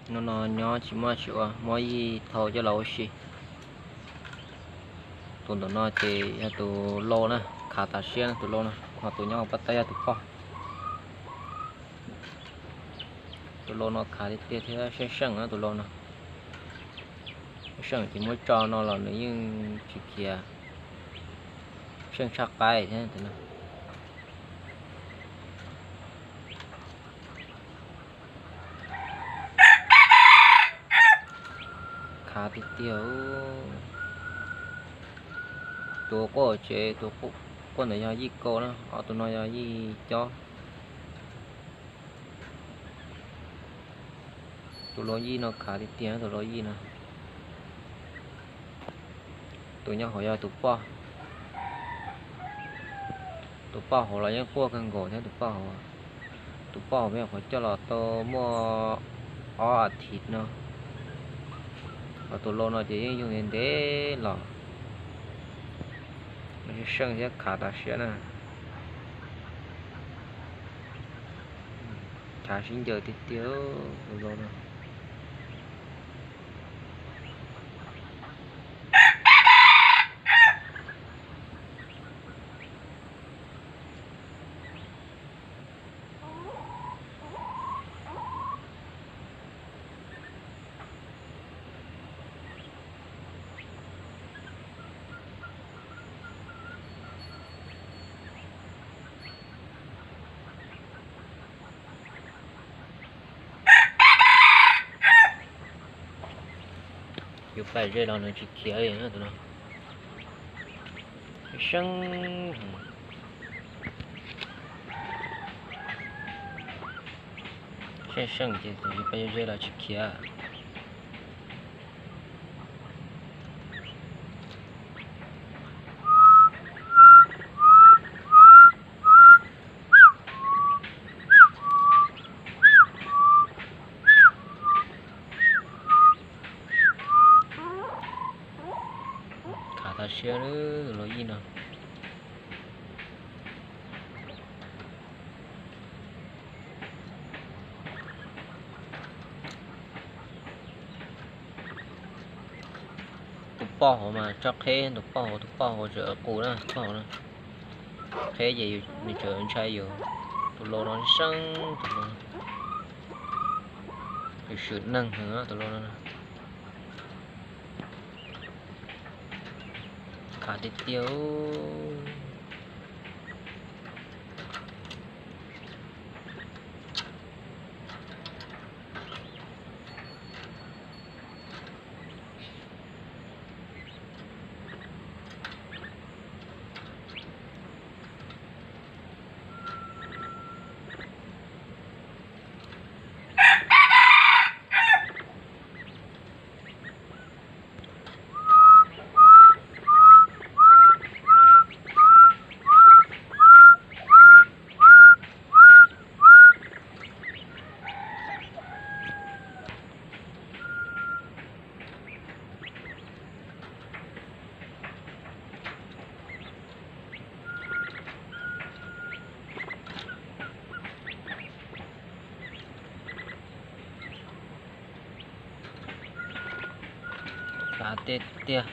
Hnub no nyob tsis muaj tsis ua, muab yij thau coj los ua si. Tus ntawm no ces yog tus lau na, khav tas siab na tus lau no, ho tus nyob hauv paj tawb yog tus poj. Tus lau no khav tiag tiag thiab seej seej na tus lau no. Seej ces muab tso no los nws yeej tsis khiav, seej tshaj qab thiab tus no. Khav tiag tiag. Tus quaj tsev, tus quaj ntawd yog yij kau na, ob tus no yog yij cob. Tus lau yij no khav tiag tiag tus lau yij no. Tus nyob hauv yog tus poj. Tus poj hauv los yeej quaj kawg nkaus thiab tus poj hauv. Tus poj hauv peb nyuam qhuav coj los tau muaj ob as thiv no. Ho tus lau no ces yeej yug ntev ntev los, seej thiab khav tas siab na. Khav sib ncaws tiag tiag tus lau no. Yus pam zej los nws tsis khiav li na tus no. Seej, seej, seej ces yus pam zej los tsis khiav. Khav tas siab tus lau yij no. Tus poj hauv mas tso qheb, tus poj hauv, tus poj hauv tseem qus na, tus poj hauv na. Qheb ces nws tseem ntshai yus. Tus lau no seej, tus lau, tus swm neeg heev tus lau no. Khav tiag tiag. Khav tiag tiag.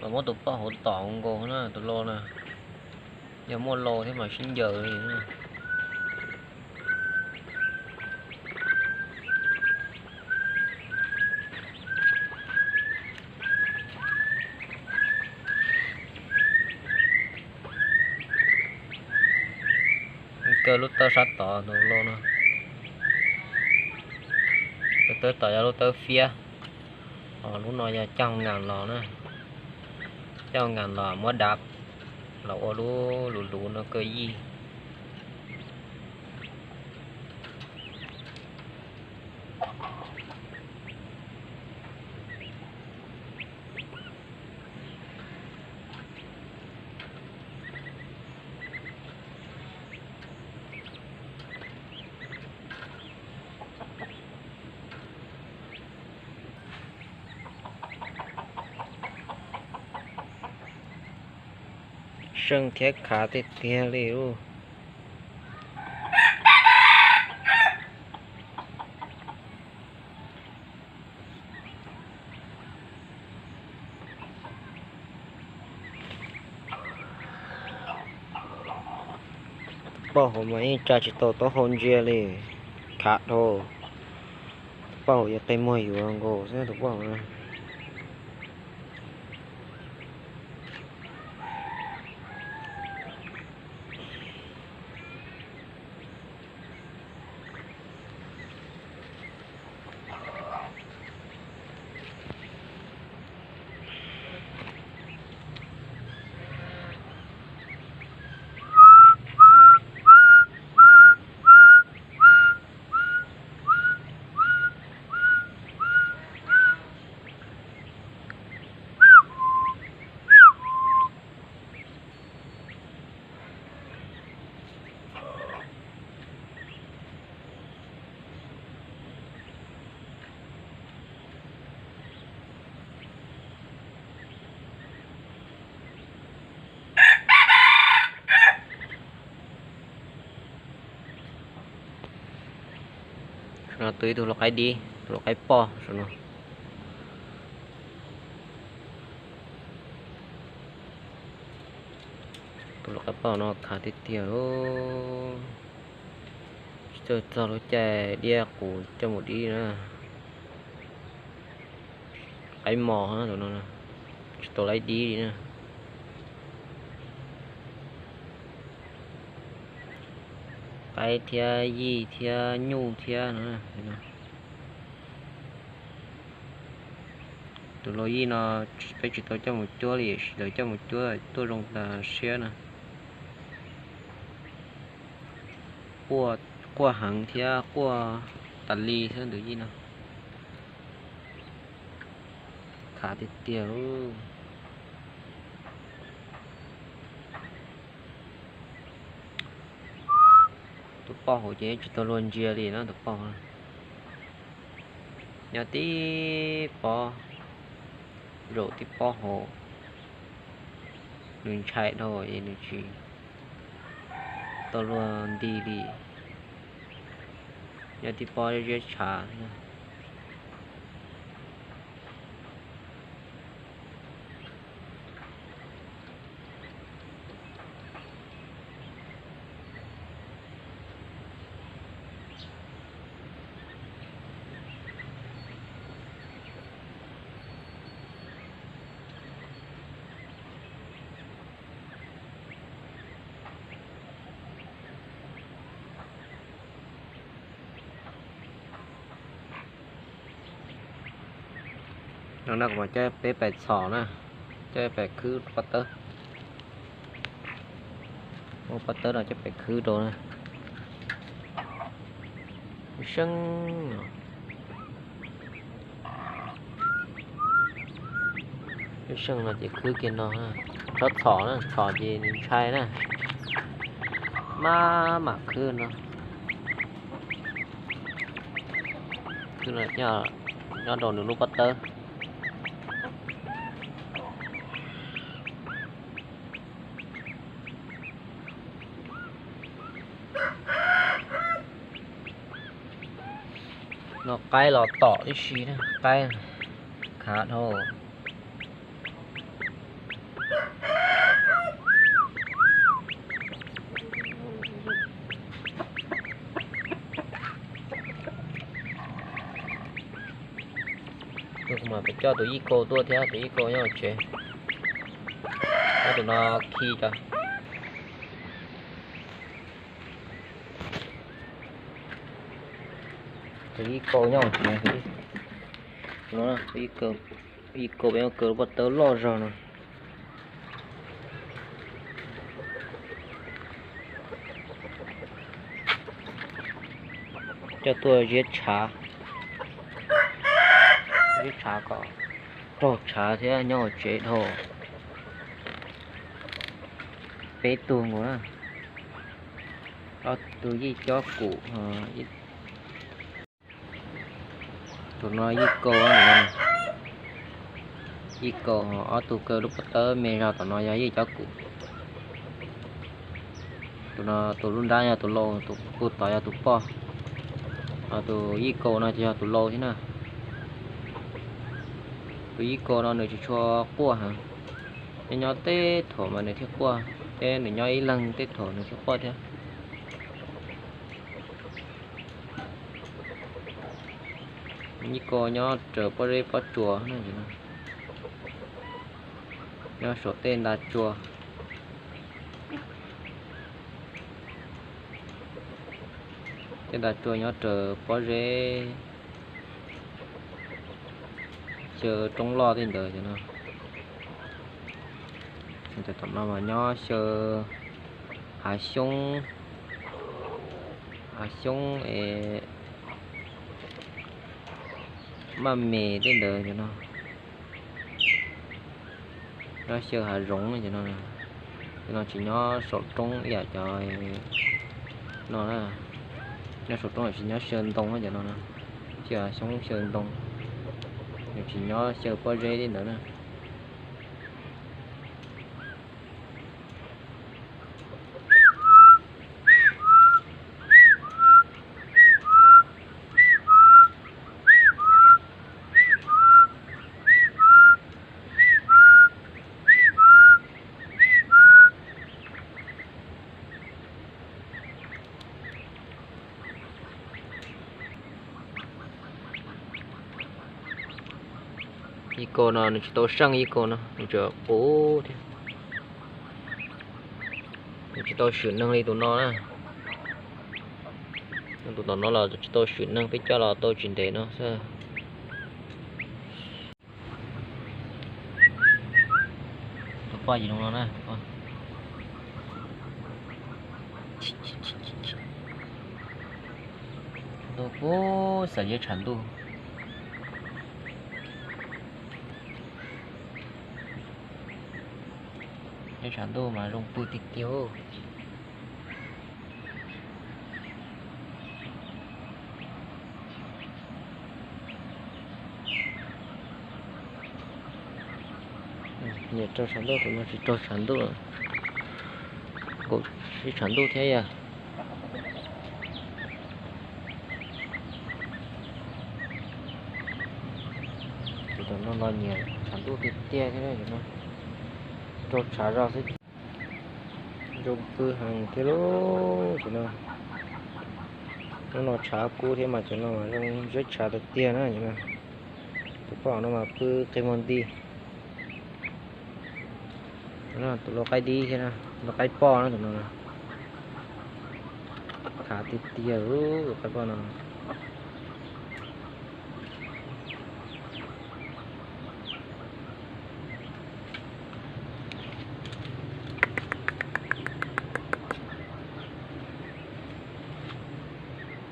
Los muab tus poj hauv tom nkaus na tus lau na. Yog muaj lau thiab mas sib ncaws li. Kawg lub tawb sab tod tus lau no. Lub tawb tod yog lub tawb fiab, ho lub no yog coj ngas los na. Coj ngas los muab dav los ua lub luv luv no kawg yij. Seej thiab khav tiag tiag li lauj. Poj hauv mas yeej tsa tsis tau taub hau ntsia li, khav dhau. Tus poj hauv ces qe muag yuav nkaus xwb tus poj hauv na. Saum no tus ib tug lau qaib dib, tus lau qaib poj saum no. Tus lau qaib poj no khav tiag tiag. Tsis txawj txog lub caij diab qus coj mus dib na. Qaib mos na tus no, tsis tau laib dib li na. Qaib thiab yij thiab nyuj thiab no. Tus lau yij no peb tsis tau coj mus cuab li, sawv daws coj mus cuab tuaj zoo tas siab na. Quaj heev thiab quaj tas li xwb tus yij no. Khav tiag tiag. Tus poj hauv ces tsis tau luag ntsia li no, tus poj nyob tib pob, zaum tib pob hauv. Nws ntshai dhau es nws tsis tau luag nti li. Nyob tib pob ziab tshav. No na kuv mam coj peb pais txhom na, coj peb pais khwb pob tawb. Muab pob tawb no coj peb khwb rau na. Seej, seej no ces khwb kiag no, txhob txhom na, txhom ces nws ntshai na. Maj mam khwb no. Khwb no nyob rau nws lub pob tawb. No qaib los tom tib si na, qaib khav dhau. Kuv mam pais coj tus yij kaus tuaj thiab, tus yij kaus nyob hauv tsev. Muab tus no khi tso. Tus yij kaus nyob hauv tsev. Tus yij kaus, yij kaus peb muab kaw lub pob tawb loj zog no. Coj tuaj ziab tshav, ziab tshav kom raug tshav thiab nyob hauv tsev dhau. Peb tug nkaus na, ob tug yij cob kum. Tus no yij kaus, yij kaus, ob tug kaw lub pob tawb me zog, tom no yog yij cob kum. Tus no tus lub nrab yog tus lau, tus puag tod yog tus poj. Tus yij kaus no ces yog tus lau thiab na. Tus yij kaus no nws tsis tshua quaj heev, nyob nyob tej thaum mas nws thiaj quaj, thiab nws nyob ib leeg tej thaum nws thiaj quaj thiab. Ib ko nyob raws pob zeb pob tsuas na, nyob saum tej nta tsua. Tej nta tsua nyob raws pob zeb, xyaw roob loj tej ntawd cov no. Cov tom no mas nyob xyaw hav xyoob, hav xyoob es maj mes tej ntawd cov no. Nyob xyaw hav zoov cov no. Cov no tsis nyob saum roob ib yam cov no na. Nyob saum roob tsis nyob xyaw ntoo cov no, xyaw hav xyoob xyaw ntoo, nws tsis nyob xyaw pob zeb li ntawd na. Ib ko no nws tsis tau seej, ib ko no nws tsuas qub thiab. Nws tsis tau swm neeg li tus no na. Tus tom no los tsis tau swm neeg, peb coj los tau tsis ntev no xwb. Tus poj yim no na. Ntuj kub xav yeb tshav ntuj. Yeb tshav ntuj mas zoo pw tiag tiag. Niam raug tshav ntuj, tus no tsis raug tshav ntuj, nkaum ib tshav ntuj thiab yog. Tus no los nyiam tshav ntuj tiag tiag thiab, raug tshav zog xwb. Zoo pw heev thiab lauj, tus no. Hnub no tshav kub thiab mas cov no zoo zeb tshav tiag tiag na. Tus poj no mas pw qi muag nti. Tus lau qaib dib thiab, lau qaib poj na tus no. Khav tiag tiag tus qaib poj no.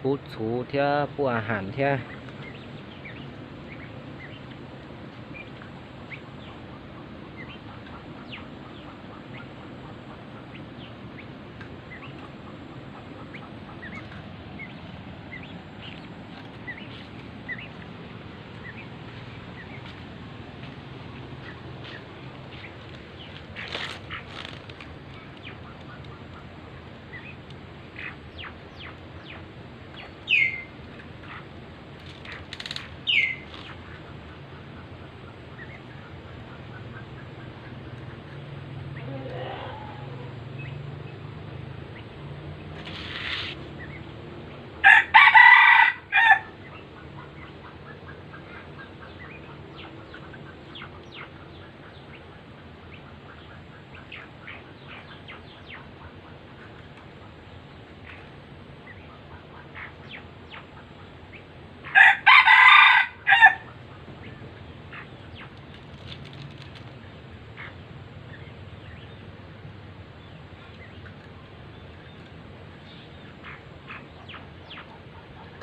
Pub txhuv thiab pub a has thiab.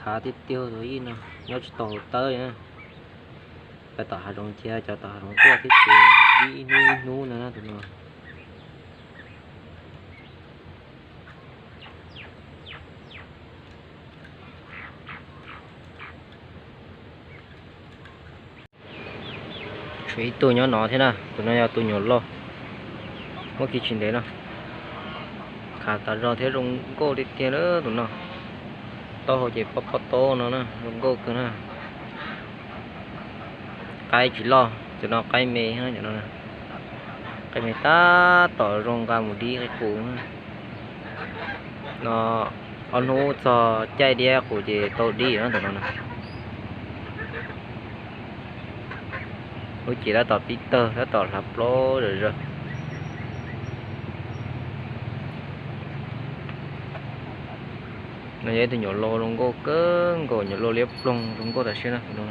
Khav tiag tiag tus yij no, nyob tsis tau hauv tawb li na. Cov tom hav zoov cia, cov tom hav zoov tuaj thiab ces dib ib hnub ib hnub no na tus no. Tshuav ib tug nyob no thiab na, tus no yog tus nyuam loj, muab khi tsis ntev no. Khav tas zog thiab zoo nkauj tiag tiag na tus no. Taub hau ces pob pob taub no na, zoo nkauj kawg na. Qaib tsis loj, cov no qaib me, qaib me tab tom zoo nqa mus dib qus no. Ob hnub txog caij diab qus ces tau dib no tus no na. Lub cev tab tom pib tawg, tab tom hlav plaub zom zaws. No yog ib tug nyuam lo zoo nkauj kawg nkaus, nyuam lo liab ploog zoo nkauj tas siab na.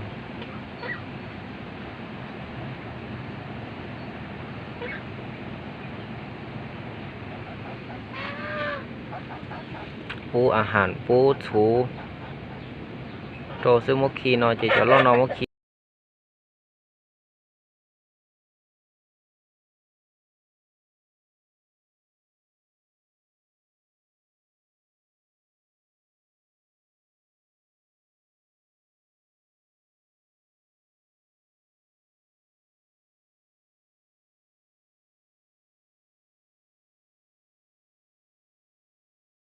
Pub a has pub txhuv rau xwb, muab khi no ces cov loj no muab khi